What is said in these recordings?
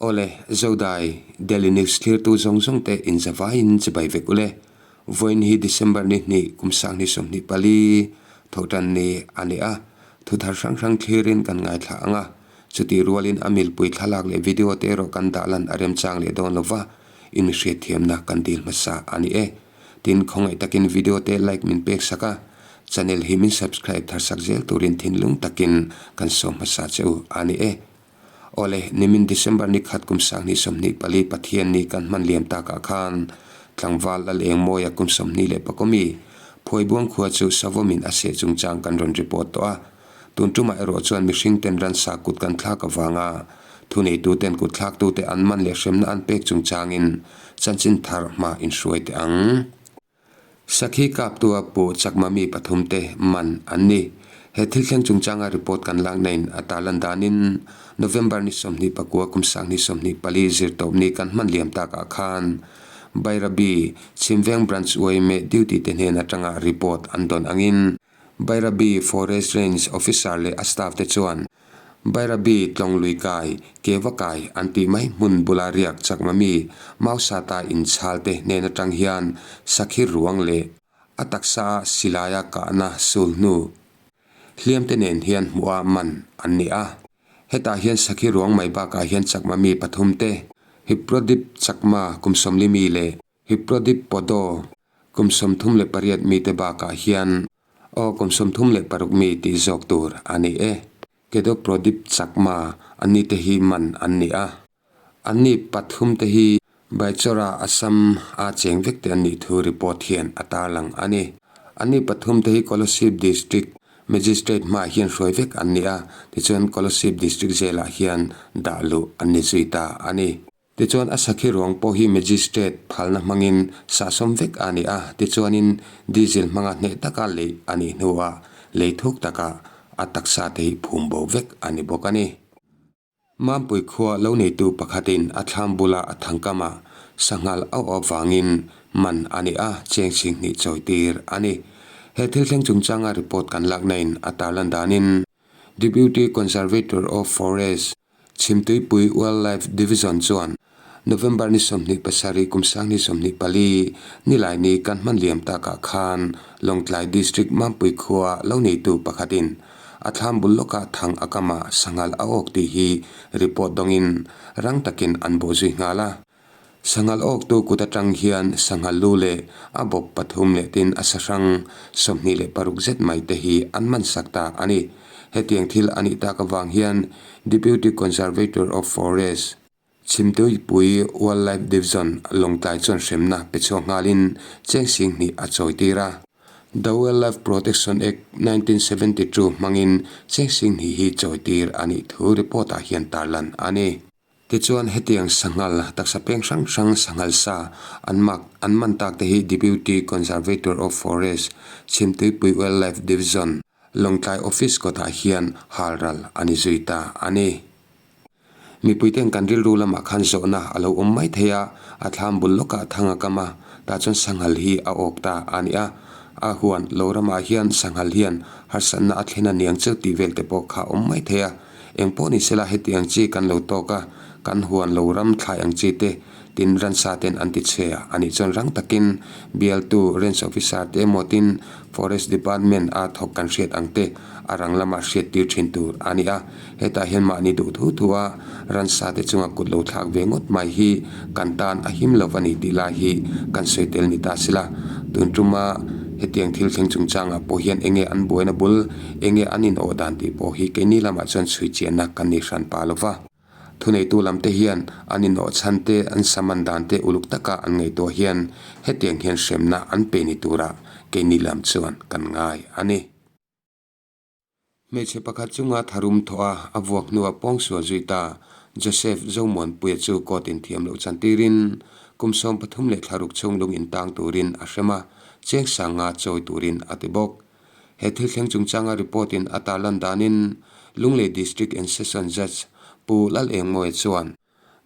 Awle, Zodai, Delhi News thlirtu zawng zawng te inzavaiin chibai vek ule. Vawiin hi December ni hnih kum sanghnih 24 thawhtan ni a ni a, thu thar hrang hrang thlirin kan ngaithla ang a, chutih rualin a milpui thlalak leh video te erawh kan dah lan a remchang leh dawn lova, in hriatthiamna kan dil hmasa a ni e. Tin, khawngaih takin video te like min pek sak a, channel hi min subscribe thar sak zel turin thinlung takin kan sawm hmasa che u a ni e. Awle, nimin December ni khat kum 2024 Pathian ni kan hman liam takah khan tlangval lal eng mawia kum 24 mi Phuaibuang khua chu Savawmin a seh chungchang kan rawn report tawh a. Tun tumah erawh chuan mihring ten ransa kut kan thlak avanga thuneitu ten kut thlaktute an man leh hremna an pek chungchangin chanchin thar hma inhruai teh ang. Sakhi kaptua Pu Chakma mi pathum te man an ni. He thil thleng chungchanga report kan lak na in a tarlan danin November ni 29 kum 2024 zirtawp ni kan hman liam takah khan Bairabi Chhimveng Branch Uaime duty te hnen atanga report an dawn angin Bairabi Forest Range Officer leh a staff te chuan Bairabi tlawng lui kai, keva kai an tih mai hmun bula riak chakma mi Mausata inchhal te hnen atang hian sakhi ruang leh a taksa a silaia kahna sul hnu hliam te nen hian hmuh a man an ni a. Hetah hian sakhi ruang mai bakah hian chakma mi pathum te, Hiprodip Chakma kum 40 mi leh Hiprodip Podo kum 38 mi te bakah hian Aw kum 36 mi tih zawk tur a ni e. Kedo Prodip Chakma anni te hi man an ni a. Anni pathum te hi Baichawra Assam a cheng vek te an nih thu report hian a tarlang a ni. Anni pathum te hi Kolasib District Magistrate hmaah hian hruai vek an ni a, tichuan Kolasib District Jail ah hian dah luh an ni zui ta a ni. Tichuan a sakhi ruang pawh hi Magistrate phalna hmangin sahsawm vek a ni a, tichuanin diesel hmanga hneh taka leih a nih hnuah lei thuk taka a taksa te hi phum bo vek a ni bawk a ni. Mampui khua lo neitu pakhatin a thlam bula a thangkamah sanghal auh avangin man a ni a, cheng 20 chawi tir a ni. He thil thleng chungchanga report kan lakna in a tarlan danin Deputy Conservator of Forest, Chhimtuipui Wildlife Division chuan November ni 27 kum 2024 nilai ni kan hman liam takah khan Lawngtlai District Mampui khua lo neitu pakhatin a thlam bul lawkah thang a kama sanghal a awk tih hi report dawngin rang takin an bawh zui nghal a. Sanghal awktu kut atang hian sanghal lu leh a bawp pathum leh tin a sahrang 26 zet mai te hi an man sak ta a ni. Hetiang thil a nih tak avang hian Deputy Conservator of Forest, Chhimtuipui Wildlife Division Lawngtlai chuan hremna pe chhuak nghalin cheng 20 a chawi tir a. The Wildlife Protection Act 1972 hmangin cheng 20 hi chawi tir a nih thu report ah hian tarlan a ni. Tichuan hetiang sanghal taksa peng hrang hrang sanghal sa an mak an man tak te hi Deputy Conservator of Forest, Chhimtuipui Wildlife Division, Lawngtlai Office kawtah hian halral a ni zui ta a ni. Mipuiten kan rilru lamah khan zawhna a lo awm mai thei a, a thlam bul lawkah thang a kam a, tah chuan sanghal hi a awk ta a ni a. A huan lo ramah hian sanghal hian harsatna a thlen a niang cheu tih vel te pawh kha a awm mai thei a. Engpawh ni sela heti ang chi kan lo tawk a, kan huan lo ram thlai ang chi te tin ransa ten an ti chhe a, anih chuan rang takin bialtu range officer te emaw tin forest department a thawk kan hriat ang te a rang lama hriat tir thin tur a ni a. Hetah hian mahni duh thu thu a ransa te chunga kut lo thlak ve ngawt mai hi kan tan a him lo a ni tih lai hi kan sawi tel ni ta sela. Tun tuma hetiang thil thleng chungchangah pawh hian enge an buaina bul Enge an in awh dan tih pawh hi keini lamah chuan chhui chianna kan nei hran pah lo va. Thuneitu lam te hian an in awh chhan te, an saman dan te uluk taka an ngaihtuah hian hetiang hian hremna an pe ni turah keini lam chuan kan ngai a ni. Hmeichhe pakhat chunga tharum thawh a, a vuak hnuah pawngsual zui ta Joseph Zomuanpuia chu court in thiam loh chan tirin kum 13 leh thlaruk chhung lung in tang turin a hrem a, cheng sanga chawi turin a ti bawk. He thil thleng chungchanga report in a tarlan danin Lunglei District and Session Judge Pu Lalengmawia chuan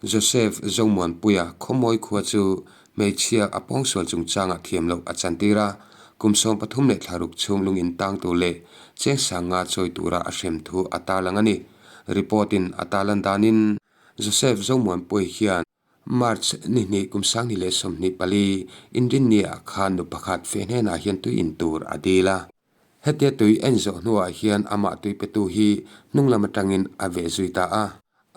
Joseph Zomuanpuia khawmawi khua chu hmeichhia a pawngsual chungchangah thiam loh a chantir a, kum 13 leh thlaruk chhung lung in tang tur leh cheng sanga chawi tura a hrem thu a tarlang a ni. Report in a tarlan danin. Joseph Zomuanpuii hian March ni hnih kum 2024 Inrinni-ah khan nu pakhat feh hnenah hian tui in tur a dil a. Hetia tui en zawh hnuah hian amah tui petu hi hnung lam atangin a veh zui ta a.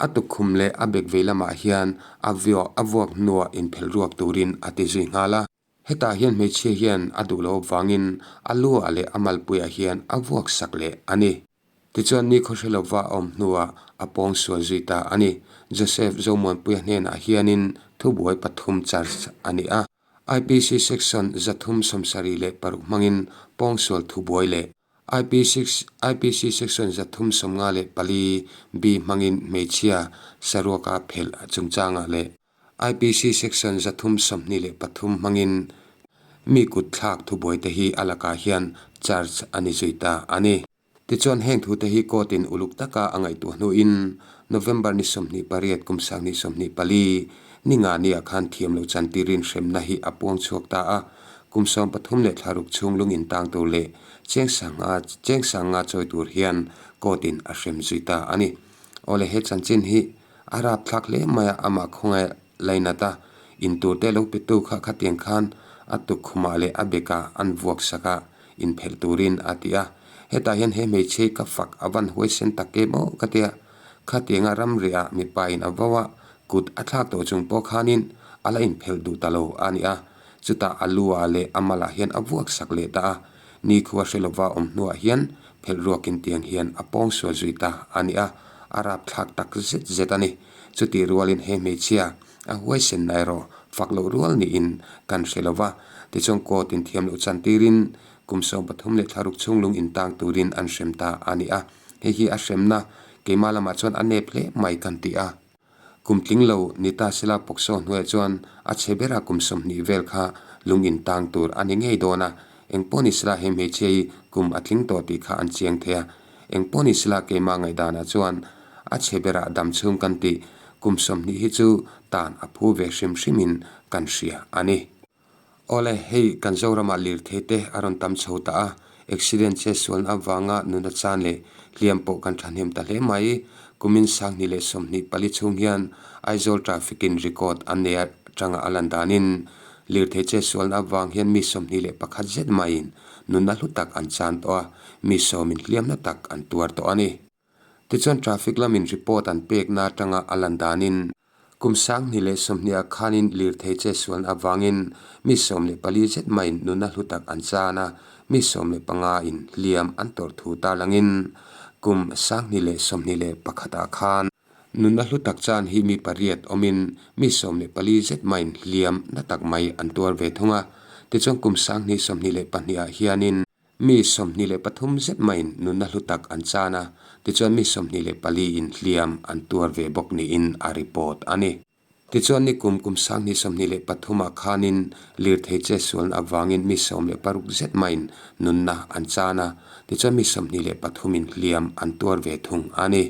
A tukkhum leh a bek vei lamah hian a a vuak hnuah inphelh ruak turin a ti zui nghal a. Hetah hian hmeichhia hian a duh loh avangin a luah leh a malpuiah hian a vuak sak leh a ni. Tichuan ni khawhre lova a awm hnuah a pawng sual zui ta a ni. Joseph Zomuanpuia hnenah hianin thubuai pathum charge a ni a. IPC Section 376 hmangin pawngsual thubuai leh IPC Section 354 B hmangin hmeichhia saruaka phelh chungchangah leh IPC Section 323 hmangin mi kut thlak thubuai te hi a lakah hian charge a ni zui ta a ni. Tichuan heng thute hi court in uluk taka a ngaihtuah hnuin November ni 28 kum 2024 ni nga nia khan thiam loh chantirin hremna hi a puang chhuak ta a, kum 13 leh thla ruk chhung lung intang tur leh cheng sanga cheng sanga chawi tur hian court in a hrem zui ta a ni. Awle he chanchin hi a rap thlak hle mai a, amah khawngaih lainat a, intur te lo petu kha khatiang khan a tukkhumah leh a bekah an vuak sak a, inphelh turin a ti a. Hetah hian he hmeichhe ka fak a van huaisen tak em aw ka tia. Khatianga ramriah mipa in a vo a, kut a thlak tawh chung pawh khanin a la inphelh duh ta lo a ni a. Chutah a lu ah leh a malah hian a vuak sak leh ta a. Nikhua hre lova awm hnuah hian phelh ruakin tiang hian a pawng sual zui ta a ni a, a rapthlak tak zet zet a ni. Chutih rualin he hmeichhia a huaisen na erawh fak loh rual niin kan hre lova, tichuan court in thiam loh chantirin kum 13 leh thla ruk chhung lung intang turin an hrem ta a ni a. Hei hi a hremna keimah lamah chuan a nep hle mai kan ti a. Kum tling lo ni ta sela pawksaw hnuaiah chuan a chhe bera kum 20 vel kha lung intang tur a ni ngei dawn a. Engpawh ni sela he hmeichhia hi kum a tling tawh tih kha an chiang thei a. Engpawh ni sela keimah ngaihdanah chuan a chhe berah dam chhung kan tih kum 20 hi chu tan a phu ve hrim hrimin kan hria a ni. Awle, hei kan Zoramah lirthei te a rawn tam chho ta a, accident che sualna avanga nuna chan leh hliam pawh kan thahnem ta hle mai. Kumin 2024 chhung hian Aizawl traffic in record an nei atanga a lan danin lirthei che sualna avang hian mi 21 zet maiin nunna hlu tak an chan tawh a, mi sawmin hliamna tak an tuar tawh a ni. Tichuan traffic lamin report an pekna atanga a lan danin kum 2020 ah khanin lirthei che sualna avangin mi 14 zet maiin nunna hlu tak an chan a, mi 15 in hliam an tawrh thu tarlangin kum 2021 ah khan nunna hlu tak chan hi mi pariat awmin mi 14 zet maiin hliam na tak mai an tuar ve thung a. Tichuan kum 2022 ah hianin mi 23 zet maiin nunna hlu tak an chan a, tichuan mi 24 in hliam an tuar ve bawk niin a report a ni. Tichuan ni kum kum 2023 ah khanin lirthei che sualna avangin mi 16 zet maiin nunna an chan a, tichuan mi 23 in hliam an tuar ve thung a ni.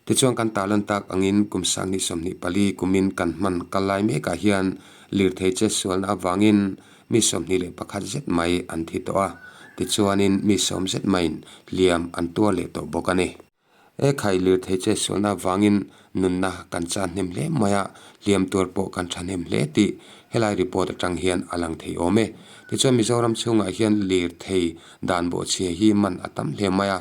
Tichuan kan tarlan tak angin kum 2024 kumin kan hman kal lai mekah hian lirthei che sualna avangin mi 21 zet mai an thi tawh a, tichuanin mi 10 zet maiin hliam an tuar leh tawh bawk a ni. E khai lirthei che sualna avangin nunna kan chan hnem hle mai a, hliam tuar pawh kan thahnem hle tih helai report atang hian a lang thei awm e. Tichuan Mizoram chhungah hian lirthei dan bawhchhia hi man a tam hle mai a,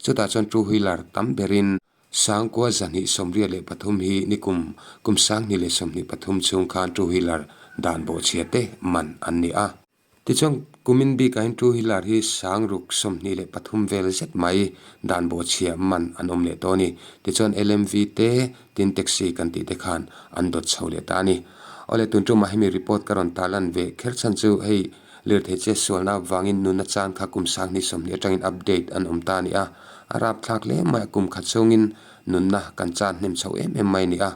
chutah chuan two wheeler tam berin Sangkua 283 hi nikum kum 2023 chhung khan two wheeler dan bawhchhia te man an ni a. Tichuan kumin bikah hian two wheeler hi 623 vel zet mai dan bawhchhia man an awm leh tawh a ni. Tichuan LMV te tin taxi kan tih te khan an dawt chho leh ta a ni. Awle tun tumah hemi report ka rawn tarlan ve kher chhan chu hei lirthei che sualna avangin nuna chan kha kum 2020 atangin update an awm ta a ni a. A rap thlak hle mai a, kum khat chhungin nunna kan chan hnem chho em em mai a ni a.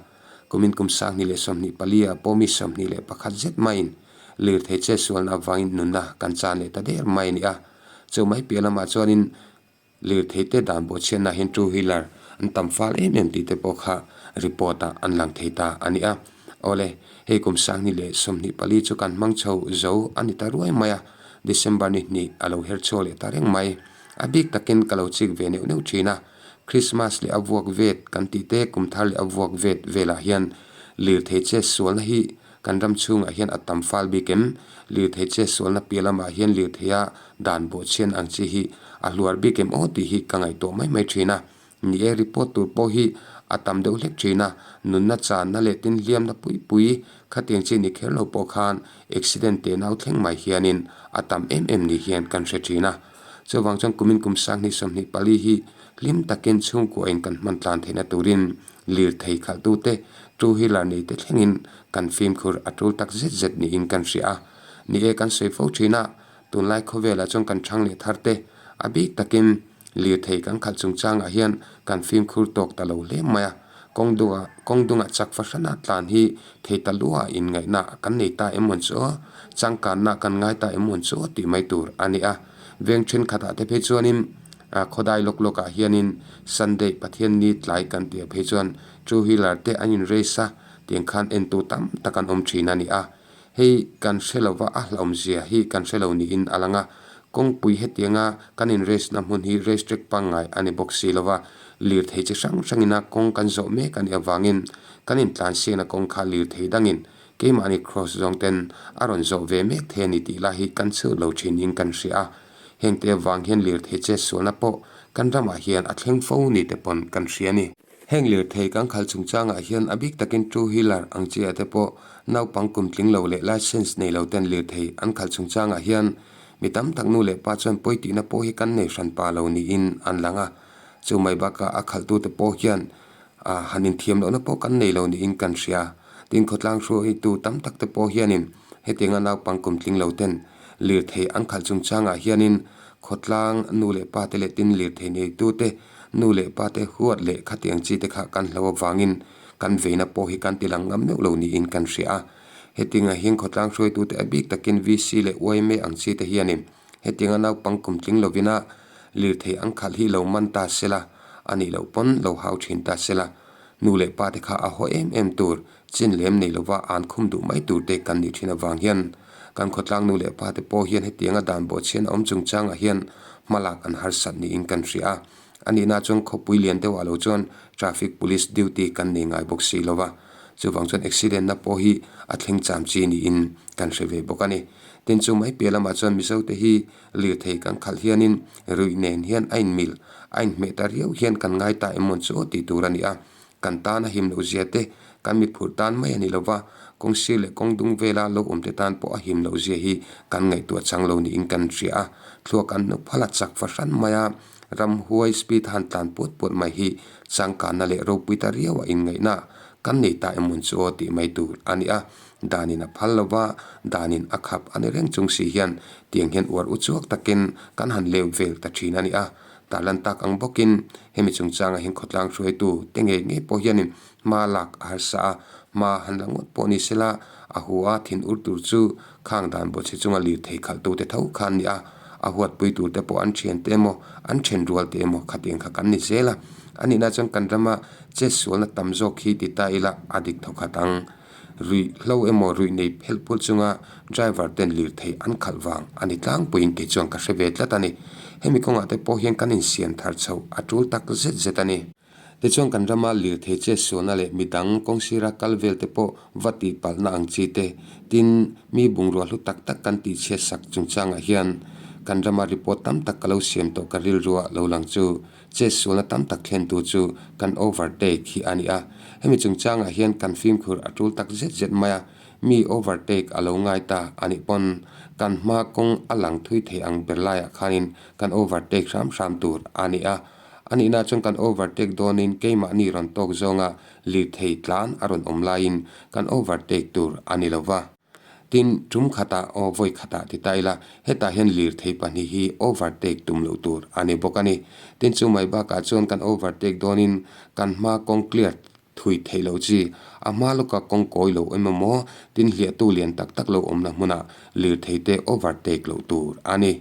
Kumin kum 2024 ah pawh mi 21 zet maiin lirthei che sualna avangin nunna kan chan leh ta der mai a ni a. Chu mai piah lamah chuanin lirthei te dan bawhchhiatna hian two wheeler an tam fal em em tih te pawh kha report ah an lang thei ta a ni a. Awle, hei kum 2024 chu kan hmang chho zo a ni ta ruai mai a, December ni hnih a lo her chhuak leh ta reng mai. A bik takin ka lo chik ve neuh neuh thin a. Krismas leh a vuak vet kan tih te, kum thar leh a vuak vet velah hian lirthei che sualna hi kan ram chhungah hian a tam fal bik em? Lirthei che sualna piah lamah hian lirtheia dan bawhchhian ang chi hi a hluar bik em aw tih hi ka ngaihtuah mai mai thin a. Ni e, report tur pawh hi a tam deuh hlek thin a, nunna channa leh tin hliamna pui pui khatiang chi ni kher lo pawh khan accident teh nau thleng mai hianin a tam em em ni hian kan hre thin a. Chuvang chuan kumin kum 2024 hi hlim takin chhungkuahin kan hman tlan theihna turin lirthei khalhtute, two wheeler neite thlengin kan fimkhur a tul tak zet zet niin kan hria a. Ni e, kan sawi fo thin a, tunlai khawvelah chuan kan thang leh thar te a bik takin lirthei kan khalh chungchangah hian kan fimkhur tawk ta lo hle mai a. Kawng dungah kawng dungah chak fahrana tlan hi thei ta luah inngaihna kan nei ta em awn chu aw, changkanna kan ngai ta em awn chu aw tih mai tur a ni a. Veng thenkhatah te phei chuanin khawdai lawk lawkah hianin Sunday Pathianni tlai kan tih ah phei chuan two wheeler te an in race a, tiang khan entu tam tak an awm thin a ni a. Hei kan hre lova a hlauhawmzia hi kan hre lo niin a lang a, kawngpui hetianga kan in race na hmun hi race track pangngai a ni bawk si lova, lirthei chi hrang hrangina kawng kan zawh mek a nih avangin kan intlansiakna kawng kha lirthei dangin keimahni cross zawng ten a rawn zawh ve mek thei a ni tih lai hi kan chhut lo thinin kan hria a, hengte avang hian lirthei chetsualna pawh kan ramah hian a thleng fo ni te pawn kan hria a ni. Heng lirthei kan khalh chungchangah hian a bik takin two wheeler ang chi ah te pawh naupang kum tling lo leh licence nei lo ten lirthei an khalh chungchangah hian mi tam tak nu leh pa chuan pawi tihna pawh hi kan nei hran pa lo niin an lang a. Chu mai bakah a khalhtute pawh hian han inthiam lohna pawh kan nei lo niin kan hria. Tin, khawtlang hruaitu tam tak te pawh hianin hetianga naupang kum tling lo ten lirthei an khalh chungchangah hianin khawtlang nu leh pa te leh tin lirthei neitute Nu leh pa te huat leh khatiang chi te kha kan hlo avangin kan veina pawh hi kan ti lang ngam meuh lo niin kan hria a. Hetiangah hian khawtlang hruaitute a bik takin VC leh yma ang chi te hianin hetianga naupang kum tling lovina lirthei an khalh hi lo man ta sela, a nih loh pawn lo hau thin ta sela. Nu leh pa te kha a haw em em tur, chin lem nei lova an khum duh mai tur te kan nih thin avang hian kan khawtlang nu leh pa te pawh hian hetianga dan bawhchhian a awm chungchangah hian hmalak an harsat niin kan hria a. A nihna chuan khawpui lian deuhah lo chuan traffic police duty kan nei ngai bawk si lova, chuvang chuan accident na pawh hi a thleng cham chi niin kan hre ve bawk a ni. Tin chu mai piah lamah chuan Mizo te hi lirthei kan khalh hianin ruih nen hian a inmil a inhmeh ta riau hian kan ngai ta em mawn chu aw tih tur a ni a. Kan tan a him loh zia te, kan miphurh tan mai a ni lova, kawng sir leh kawng dung vela lo awm te tan pawh a him loh zia hi kan ngaihtuah chang lo niin kan hria a. Thluak an nuk phal a chak fahran mai a, ramhuai speed han tlan puat puat mai hi changkanna leh ropui ta riau a inngaihna kan nei ta emawn chu aw tih mai tur a ni a. Danin a phal lova, danin a khap a ni reng chung si hian tiang hian uar uchuak takin kan han leu vel ta thin a ni a. Tarlan tak ang bawkin hemi chungchangah hian khawtlang hruaitu te ngei ngei pawh hianin hma lak a harsa a, hma han la ngawt pawh ni sela a hu a, thin ur tur chu khang dan bawhchhe chunga lirthei khalhtute tho kha an ni a, a huatpui tur te pawh an thian te emaw an then rual te emaw khatiang kha kan ni zel a. A nihna chuan kan rama chetsualna tam zawk hi ti ta ila a dik thawkhat ang. Ruih hlo emaw ruih nei phelh pulh chunga driver ten lirthei an khalh vang a ni tlangpuiin kei chuan ka hre ve tlat a ni. Hemi kawngah te pawh hian kan insiam thar chhoh a tul tak zet zet a ni. Tichuan kan rama lirthei chetsualna leh midang kawng sira kal vel te pawh va tih palhna ang chi te, tin mi bungrua hlu tak tak kan tihchhiat sak chungchangah hian kan rama report tam tak ka lo siam tawh ka rilrua lo lang chu Chetsualna tam tak thlentu chu kan overtake hi a ni a. Hemi chungchangah hian kan fimkhur a tul tak zet zet mai a, mi overtake a lo ngai ta a nih pawn kan hma kawng a lang thui thei ang ber laiah khanin kan overtake hram hram tur a ni a. A nihna chuan kan overtake dawnin keimahni rawn tawk zawnga lirthei tlan a rawn awm laiin kan overtake tur a ni lo va. Tin, tum khatah aw vawi khatah ti ta ila, hetah hian lirthei pahnih hi overtake tum loh tur a ni bawk a ni. Tin, chu mai bakah chuan kan overtake dawnin kan hma kawng clear thui theih loh chi, a hma lawka kawng kawi lo emaw maw, tin hliahtu lian tak tak lo awmna hmunah lirthei te overtake loh tur a ni.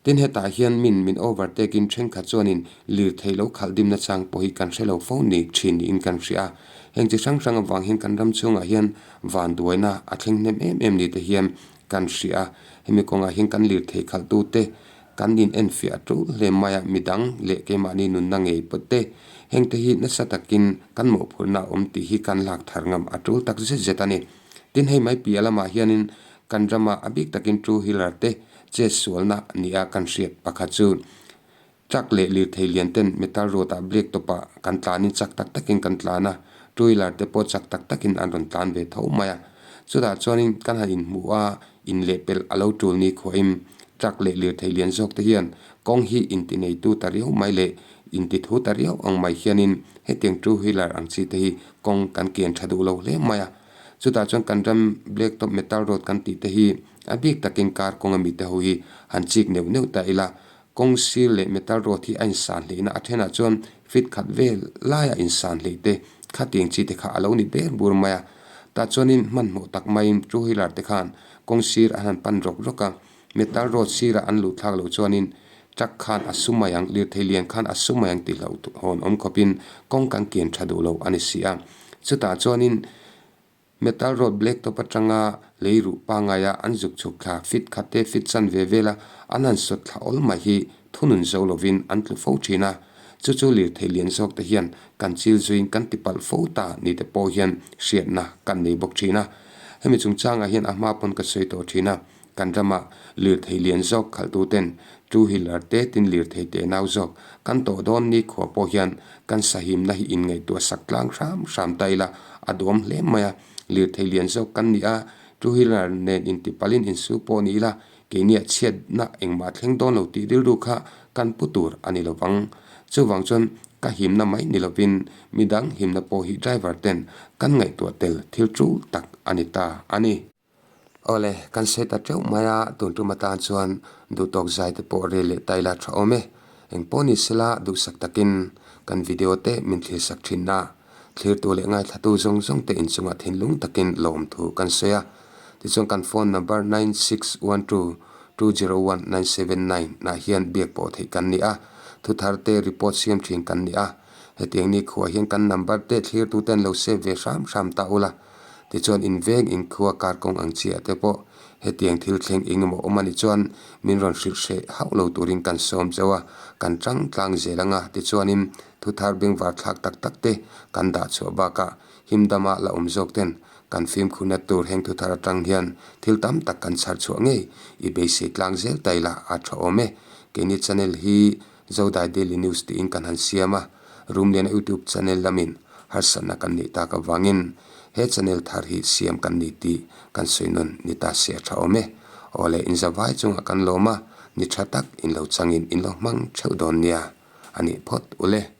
Tin hetah hian min min overtake in thenkhat chuanin lirthei lo khalh dimna chang pawh hi kan hre lo fo ni thin niin kan hria a. Heng chi hrang hrang avang hian kan ram chhungah hian vanduaina a thleng hnem em em ni te hian kan hria a. Hemi kawngah hian kan lirthei khalhtute kan in enfiah a tul hle mai a, midang leh keimahni nunna ngei pawh te Hengte hi nasa takin kan mawhphurhna a awm tih hi kan lak thar ngam a tul tak zet zet a ni. Tin, hei mai piah lamah hianin kan rama a bik takin two wheeler te chet sualna nia kan hriat pakhat chu Truck leh lirthei lian ten metal road ah black top ah kan tlanin chak tak takin kan tlan a, two wheeler te pawh chak tak takin an rawn tlan ve tho mai a. Chutah chuanin kan han inhmuh a, in leh pelh a lo tul ni khuahin truck leh lirthei lian zawk te hian kawng hi intineitu ta riau mai leh intithu ta riau ang mai hianin hetiang two wheeler ang chi te hi kawng kan kian tha duh lo hle mai a. Chutah chuan kan ram black top metal road kan tih te hi a bik takin car kawng ami te ho hi han chik neuh neuh ta ila. Kawng sir leh metal road hi a insan hleihna a thenah chuan feet khat vel laia insan hleih te khatiang chi te kha a lo ni ber bur mai a. Tah chuanin hmanhmawh tak maiin two wheeler te khan kawng sir an han pan rawk rawk a, metal road sirah an luh thlak loh chuanin truck khan a su mai ang, lirthei lian khan a su mai ang tih hlauhawn awm khawpin kawng kan kian tha duh lo a ni si a. Chutah chuanin. Metal road black top atanga lei ruh pangaia an zuk chhuk thla fit khat te fit chan ve vela an han sawt thla awl mai hi thunun zo lovin an tlu fo thin a. Chu chu lirthei lian zawk te hian kan chil zuiin kan ti palh fo ta ni te pawh hian hriatna kan nei bawk thin a. Hemi chungchangah hian a hma pawn ka sawi tawh thin a. Kan ramah lirthei lian zawk khalhtu ten two wheeler te tin lirthei te nau zawk kan tawh dawn ni khua pawh hian kan sahimna hi inngaihtuah sak tlang hram hram ta ila a duam hle mai a. Lirthei lian zawk kan ni a, two wheeler nen intipalin insu pawh ni ila keiniah chhiatna engmah thleng dawn lo tih rilru kha kan pu tur a ni lovang. Chuvang chuan ka himna mai ni lovin midang himna pawh hi driver ten kan ngaihtuah tel thil tul tak a ni ta a ni. Awle, kan sawi ta teuh mai a, tun tum atan chuan duhtawk zai te pawh rel leh ta ila tha awm e. Engpawh ni sela duhsak takin kan video te min thlirsak thin a, thlirtu leh ngaithlatu zawng zawng te inchungah thinlung takin lawmthu kan sawi a. Tichuan kan phone number 9612201979 nah hian biak pawh theih kan ni a, thuthar te report siam thin kan ni a. Hetiang ni khuah hian kan number te thlirtu ten lo save ve hram hram ta ula. Tichuan inveng inkhua kar kawng ang chiah te pawh hetiang thil thleng eng emaw awm a nih chuan min rawn hrilh hreh hauh lo turin kan sawm chauh a, kan tang tlang zel ang a. Tichuanin thuthar bengvar thlak tak tak te kan dah chhuah bakah himdama la awm zawk ten kan fimkhurna tur heng thuthar atang hian thil tam tak kan chhar chhuah ngei i beisei tlang zel ta ila a tha awm e. Keini channel hi Zodai Daily News tiin kan han siam a, Rumliana YouTube channel lamin harsatna kan neih tak avangin he channel thar hi siam kan ni tih kan sawi nawn ni ta se a tha awm e. Awle inzavai chungah kan lawm a, ni tha tak in lo changin in lo hmang theuh dawn nia a nih phawt ule.